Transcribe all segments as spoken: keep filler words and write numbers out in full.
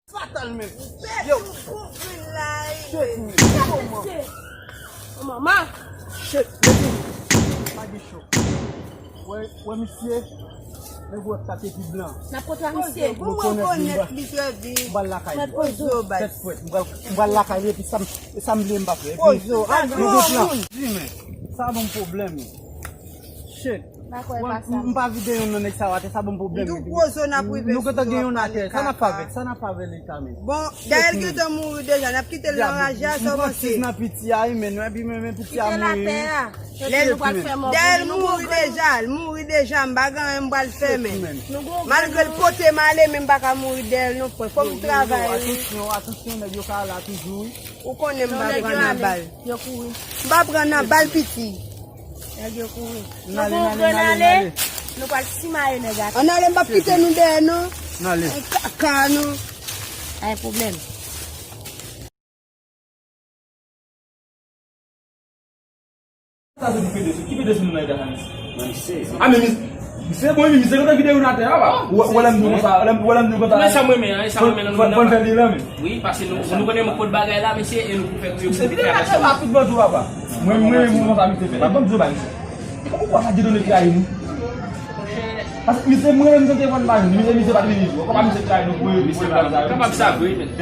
Fatal menm. Yo. Shit, man. Kòman? Manman. Shit, baby. Pa gen cho. Wè, wè misye. Men vwè kat epi blan. N ap kontre ak misye. Bon, mwen konèt li trè byen. M pral lakay li. Poze w, baz. Tèt frèt. M pral, m pral lakay li epi sa m, sa m bliye m pa fè. Epi poze w. Nou gen plan. Di men. Sa ban m pwoblèm. Shit. M pa vide youn nan nèg sa yo atè, sa ban m pwoblèm. Nou gentan gen youn atè. Sa n ap fè avèk? Sa n ap fè avèk li kanmenm? Bon, dayè l gentan mouri deja, n ap kite l nan raje a, sa w panse? M pran siz nan piti a, wi, men nou, epi men, men piti a mouri. Kite l atè a. Dayè l mouri deja, l mouri deja, m pa gen anyen m pral fè, men. Malgre l pote m ale, men m pa ka mouri dèyè l non, frè. Fò m travay, wi. Atansyon, atansyon, nèg yo ka la toujou, wi. Ou konnen m pa pran nan bal. Yo kouri. M pa pran nan bal, piti. Nèg yo kouri. Nou gon grenn ale. Nou pral simaye nèg atè. Ann ale, m p ap kite nou dèyè, non. Ann ale. Kaka, non. Pa gen pwoblèm. Sa se pou pede sou, ki pede sou nou nan eta sa, mesye? A, men misye, bon, misye gentan vide youn atè a, pa. Ou wè lè m di w konsa, lè m, ou wè lè m di w konsa. Men sa m renmen an, e sa m renmen nan nou. Fò n fè li la, men. Wi, paske nou, nou konnen kot bagay la, mesye, e nou pou fè, pou yo fè aksyon. Misye vide atè la tout bò tou, papa. Mwen, mwen, mwen, konsa misye fè. N ap ban m di yo ba misye. E kòman ou pa ka di nou trayi nou? Paske misye, mwen, mwen te vann mari, misye, misye pa t vini tou. Kòman misye trayi nou pou yo, pou yo fè sa yo? Kapab sa vre, men. E?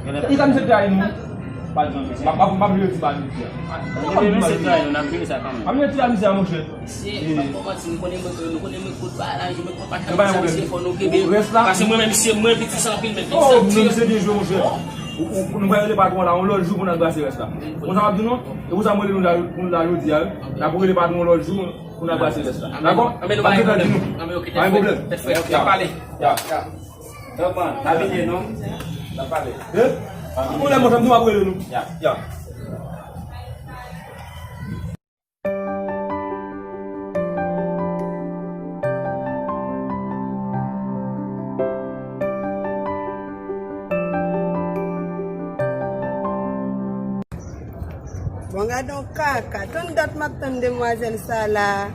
E sa misye trayi nou? Pa di anyen. M ap, m ap, m ap vire ti ba misye. Misye trayi nou, n ap vire sa kanmenm. M ap vire ti ba misye, monchè. Mesye, m p ap fè manti, nou konnen mwen, nou konnen mwen kout ba la, men mwen konn pa chan konsa, mesye, fò nou kenbe. Paske mwen menm, mesye, mwen piti san anpil, men piti san piti. Oh, nou menm se byen jwe, monchè. Ou, ou, nou va rele patwon la, yon lòt jou pou n al brase rès la. Konsa m ap di nou, e pou sa m rele nou la, nou la jodi a, wi. N ap rele patwon yon lòt jou pou n al brase rès la. Dakò? M ap gentan di nou. Pa gen pwoblèm. Tèt frèt, n ap pale. Ya. Ya. Tèlman, n ap vini non. N ap pale. E? Ki pwoblèm, monchè, m di w m ap rele nou. Ya. Ya. Bon, gade yon kaka. Tann dat m ap tann demwazèl sa la.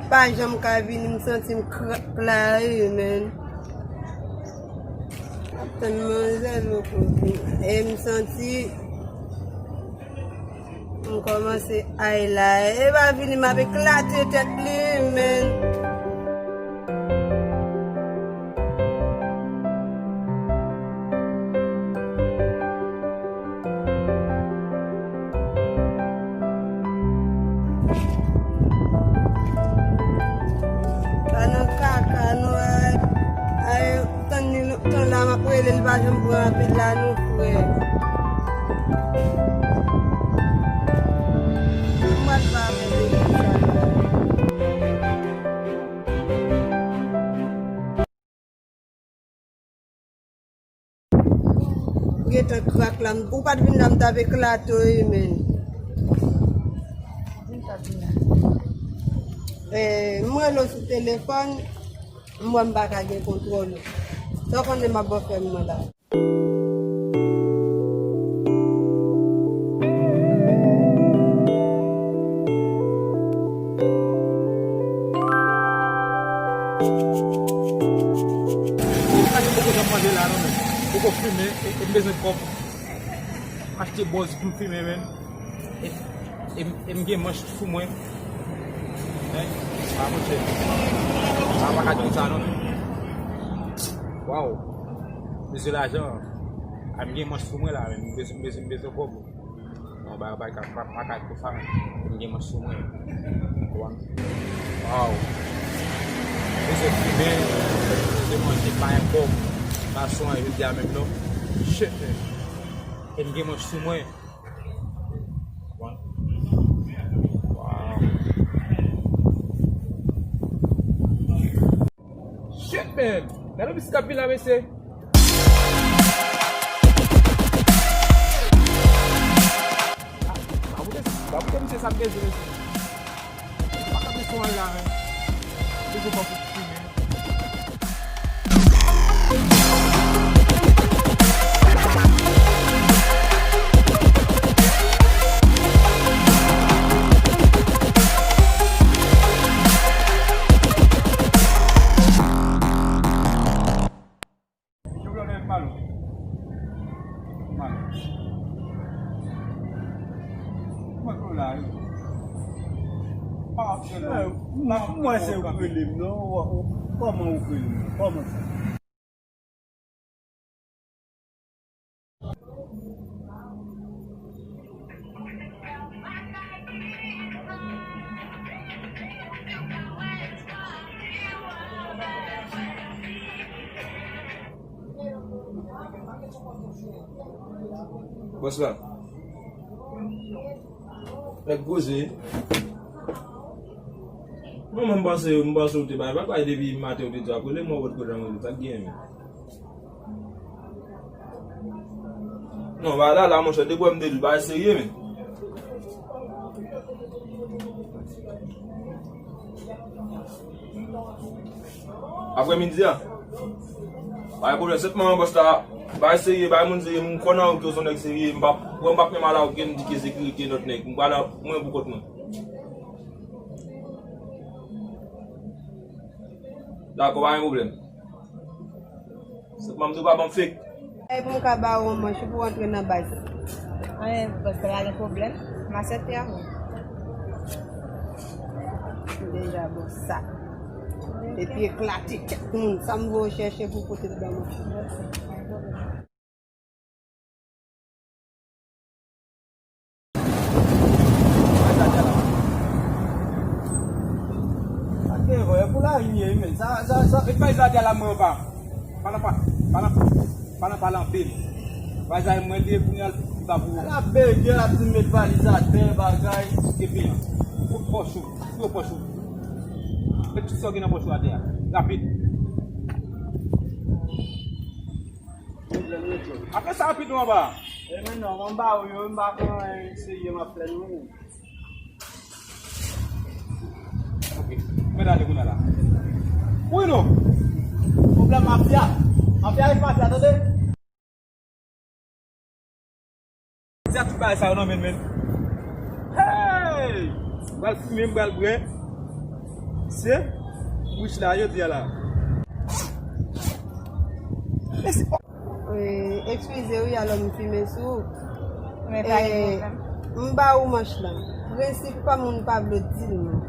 Pa janm ka vini, m santi m krap la, wi, men. M ap tann manzè lo kote. E m santi M kòmanse ay la. E pa vini, m ap eklate tèt li, men. Pa nan kaka, non, ay, ay. Tann li lontan la, m ap rele l, li pa janm pran apèl la non, frè. Mwen pa rele l. Ou gentan krak la, ou pa t vin la, m t ap eklate w, wi, men. E, m rele w sou telefòn, m wè m pa ka gen kontwòl ou. Sa w konnen m ap fè mwen la. Poko janm manje la non, men. Poko fimen, e, e m bezwen kòb. M achte bòz pou m fimen, men. E, e, e m gen manch sou mwen. Hein? Ah, monchè. Ah, pa ka di sa, non. Waw. Mesye lajan. Ah, m gen manch sou mwen la, men. M bezwen, m bezwen, m bezwen kòb. Non, ba, ba, ka, pa, pa ka konsa, men. M gen manch sou mwen. Konprann? Waw. Mesye fimen. Mesye manje pa yon kòb. Pa sou an, jodi a menm, non. Shit, men. E m gen manch sou mwen. Waw. Shit, man! Gade misye k ap vin la, mesye! Ah, pa moute, pa moute misye sa k gen, mesye. Pa kanpe sou an la, men. Toujou pa pou fimen. Mwen se ou k rele m non. Ou, ou, kòman ou k rele m? Kòman sa? Bòs la. Nèg poze. Mwen, mwen, m panse, m panse ou te bay bagay depi maten ou te di w ap rele m, mwen wè w kot jan mwen sa k gen men. Non, bagay la, la, monchè, depi m te di w, bagay serye, men. Aprèmidi a. Pa gen pwoblèm. Sèlman bòs la, bay serye, bay moun serye, m konn ou ke w se yon nèg serye, m p ap, mwen m p ap menm al a ou ke m di ke sekirite lòt nèg. M pral mwen pou kont mwen. Dakò, pa gen pwoblèm. Sèlman m di w pa ban m fake. E pou m ka ba ou yon manch pou w antre nan baz. Anyen, bòs la pa gen pwoblèm. M aksepte avè w. Deja bon sa. Epi eklate tèt moun. Sa m voye w chèche pou pote l ban mwen. Sa te vre, pou la ri ye, men. Sa, sa, sa. Met valiz atè la, mwen pa. Pa nan pa, pa nan, pa nan pale anpil. Valiz la mwen li ye kounye a, li pa pou ou. L ap bege, l ap di met valiz atè, bagay. Epi, kout pòch ou, kout pòch ou. Met tout sa w gen nan pòch ou atè a. Rapid. Apre sa, rapid ou anba. E men non, anba ou yo, m pa konn, eh, serye m ap fè nou. Ok. Mwen ale kounye a la. Wi non. Pwoblèm mafya. Mafya avèk mafya, tande? Mafya tout bagay sa yo nan men l, men. Hey! M pral fimen, m pral bwè. Se bouch la, yo di a la. Mèsi. Eh, eskize wi, alò m fimen sou ou. Men pa gen pwoblèm. M ba ou manch lan. Prensip pa moun pa vle di l non.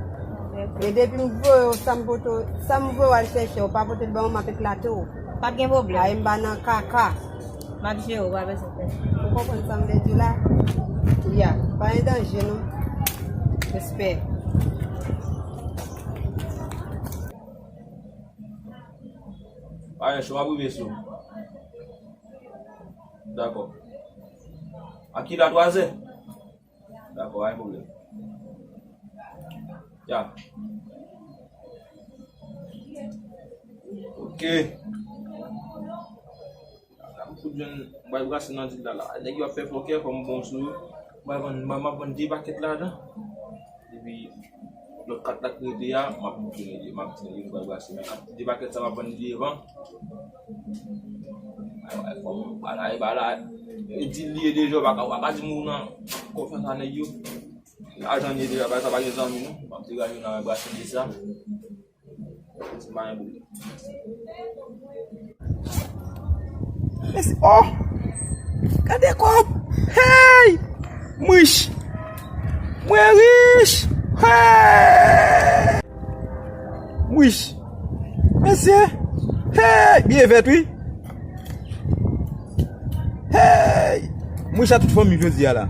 E depi m voye w sa m pote w, sa m voye w al chèche, w pa pote l ban mwen, m ap eklate w. Pa gen pwoblèm. Ay, m pa nan kaka. M ap jere w, pa bezwen pè. Ou konprann sa m vle di w la? Ya, pa gen danje non. Respè. Pa gen cho, m ap rive sou. Dakò. A kilè? A twazè? Dakò, pa gen pwoblèm. Ya. Ok. La m fout jwenn, m pral brase nan dil la la. Nèg yo ap fè fòkè, fò m bon sou yo. M pral vann, m ap vann de pakèt ladan. De Epi, lòt kat la k rete a, m ap montre nou li, m ap di nou li, nou pral brase. Men kat de pakèt sa m ap vann li devan. Ay, ay, fò m, ala, ala, e di li ye deja, w pa ka, w pa ka di moun nan konfyans a nèg yo. Lajan li ye deja, bagay sa pa gen zanmi non. M ap degaje nan brase de sa. Se pa yon pwoblèm. Mèsi. Oh! Gade kòb! Hey! Mwen rich! Mwen rich! Hey! Mwen rich! Mesye! Hey! Biyè vèt, wi! Hey! Mwen rich a tout fanmi jodi a la.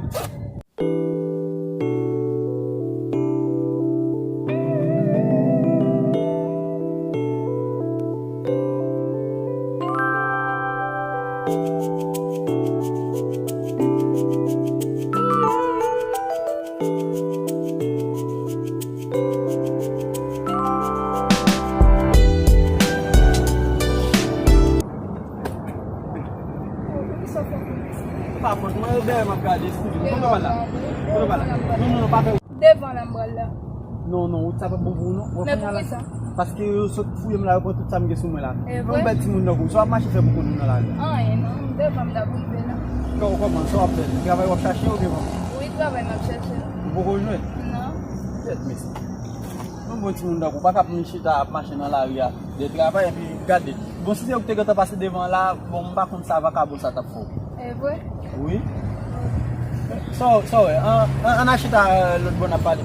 Poukisa w fè konsa? Pa fòt, mwen, dèyè m ap gade, eskize m. Kote w al la? Kote w al la? Non, non, non, pa fè. Devan la m pral la. Non, non, wout sa p ap bon pou ou, non. Men poukisa? Paske yo sot fouye m la, yo pran tout sa m gen sou mwen la. E vre? Yon bèl timoun tankou w, sa w ap mache fè pou kont ou nan lari? Anyen, non, m devan m t ap rive la. Kò-, kòman, sa w ap fè? Travay w ap chache oubyen kòman? Wi, travay m ap chache. Ou poko jwenn? Non. Tèt mesye. Yon bon timoun tankou w pa t ap vin chita ap mache nan lari a, de travay, epi gade. Bon, si se ou ki te gentan pase devan la, bon, m pa konn sa vakabon sa t ap fè w. E vre? Wi. Sa w, sa w wè? An, an, ann al chita, euh, lòt bò n ap pale.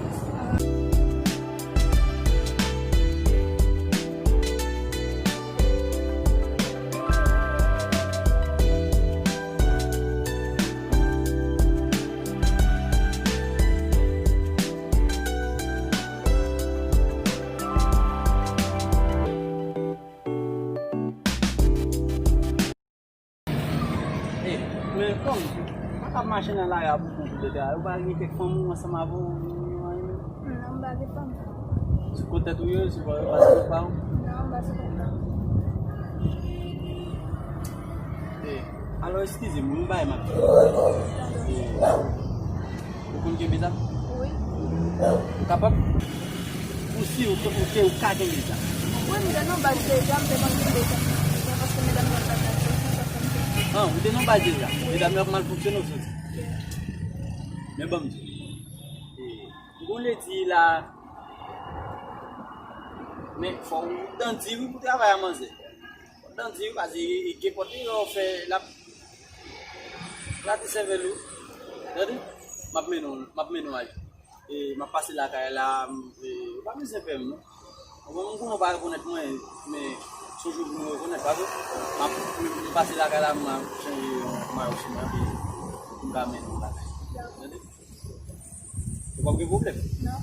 Ey, men kòm, ou pa ka mache nan lari a pou kont ou de travay, ou pa gen kèk fanmi ou ansanm avè w? Non, m pa gen fanmi. Sou kont tèt ou ye, sou paspò pa w? Non, m pa sou kont pa m. Ey, alò, eskize m, yon bagay m ap di. Ey, ou konn kenbe zam? Wi. Ou kapab? Ou si ou, ou te, ou ka kenbe zam? Wi, m te nan baz deja, m te konn kenbe zam. Paske medam yo ap maltretye m, sa fè m te... Ah, ou te nan baz deja? Medam yo ap malfonksyone w soti. Men ban m di w. E, m konn lè di la, men fò w dan di wi pou travay a manzè. Fò w dan di wi, paske e, e, gen pòt li, lè w fè, l ap, l ap di sèvèl ou. Tande? M ap mennen w, m ap mennen w al. E, m ap pase lakay la, m, e, ou pa bezwen pè m, non. Bon, m konnen w pa rekonèt mwen, men se yon jou pou nou rekonèt, pa vre? M ap, m, m pase lakay la, m ap chanje yon mayo sou mwen, epi m ka mennen w lakay. Tande? Ou p ap gen pwoblèm. Non.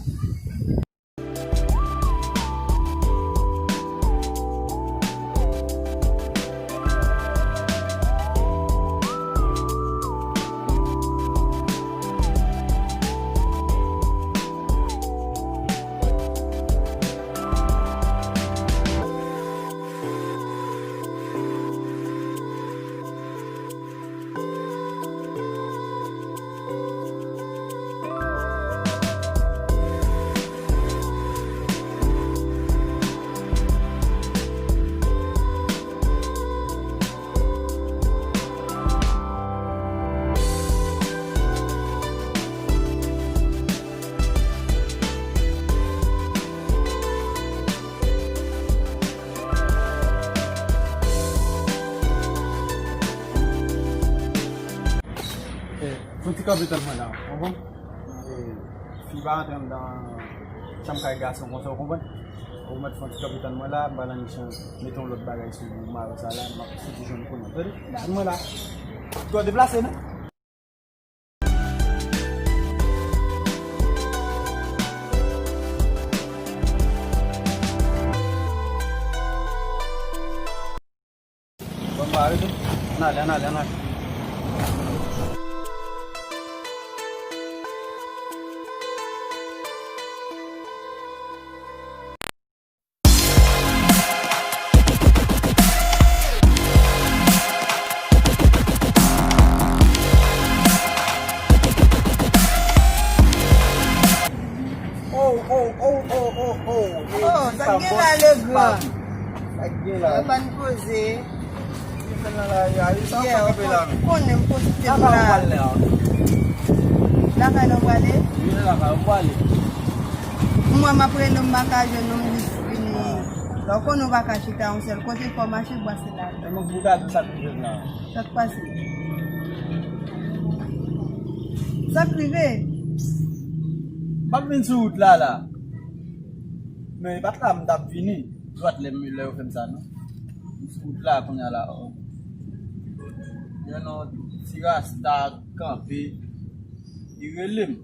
Eh, fè yon ti kanpe tann mwen la, w konprann? Eh, fi pa rantre anndan chanm kay gason konsa, w konprann? Ou mèt fè yon ti kanpe tann mwen la, m pral annik mete yon lòt bagay sou mayo sa la, m ap soti jwenn ou kounye a, tande? Tann mwen la. Gò deplase, non? Bon, ba, arete. Ann ale, ann ale, ann ale. Yo pa n poze. Yè, ou konnen m poste m la. Lakay la w prale? Wi, lakay la m prale. M wè m ap rele w, m pa ka jwenn ou, m jis vini. Lè w konnen w pa ka chita yon sèl kote, fò w mache bwase la. E mwen pou ta di sa k rive m la. Sa k pase? Sa k rive? M ap vin sou wout la, la. Men e pa t la m t ap vini. Dwat lè m, lè yo fè m sa, non. M sou wout la, kounye a la. Gen yon ti rasta kanpe. Li rele m.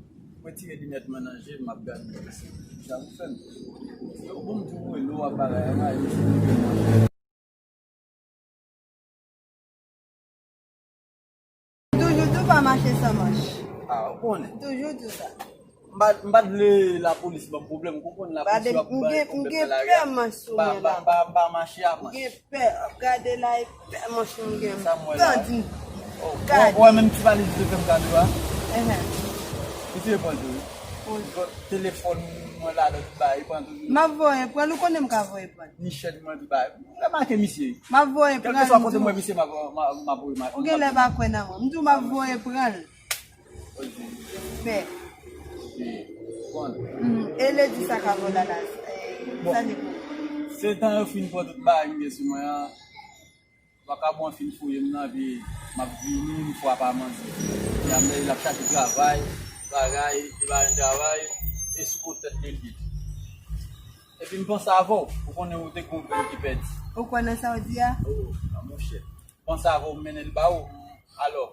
Mwen retire linèt mwen nan je m, m ap gade. Sa pou fè m. Yo bon, m di w, wè, lè w ap bagay, a, m a, Toujou di w pa mache san manch. A, ou konnen. Toujou di w sa. M pa, m pa t vle lapolis ban m pwoblèm, ou konprann, lapolis yo ap ban m pwoblèm nan lari a. M gen pè manch sou mwen la. M pa, m pa, m pa mache a manch. M gen pè, gade la, e pè manch m gen. Sa m wè la. Tande. Ou wè menm ti valiz de fè m kado a? Enhen. Li te pran tou. Telefòn mwen la, lòt bagay, li pran tou. M ap voye pran l, ou konnen m ka voye pran l. Michel mwen tou bagay. Remake misye. M ap voye pran l. Kèlkeswa kote m wè misye, m ap, m ap, m ap remake. Ou gen lè pa kwè nan mwen. M di w m ap voye pran l. Pè. Bon. E ledi sa ka vola la. Bon. Sa li pou. Se tan yo fin pran tout bagay m gen sou mwen an. Vakabon an fin fouye m nan, epi m ap vini, m fwa pa manje. Epi ap chache travay, bagay, li pa jwenn travay, e sou kont tèt li l ye. Epi m panse avè w, ou konnen ou te gon grenn ki pèdi. Ou kwè nan sa w di a? Oh, a monchè. M panse avè w, m mennen l ba ou. Alò,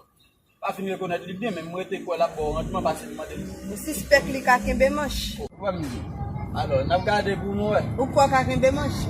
pa fin rekonèt li byen, men m rete kwè l ap ba w randman pase m mande l. Ou sispèk li ka kenbe manch? Ou wè m di. Alò, n ap gade pou nou wè. Ou kwè w ka kenbe manch?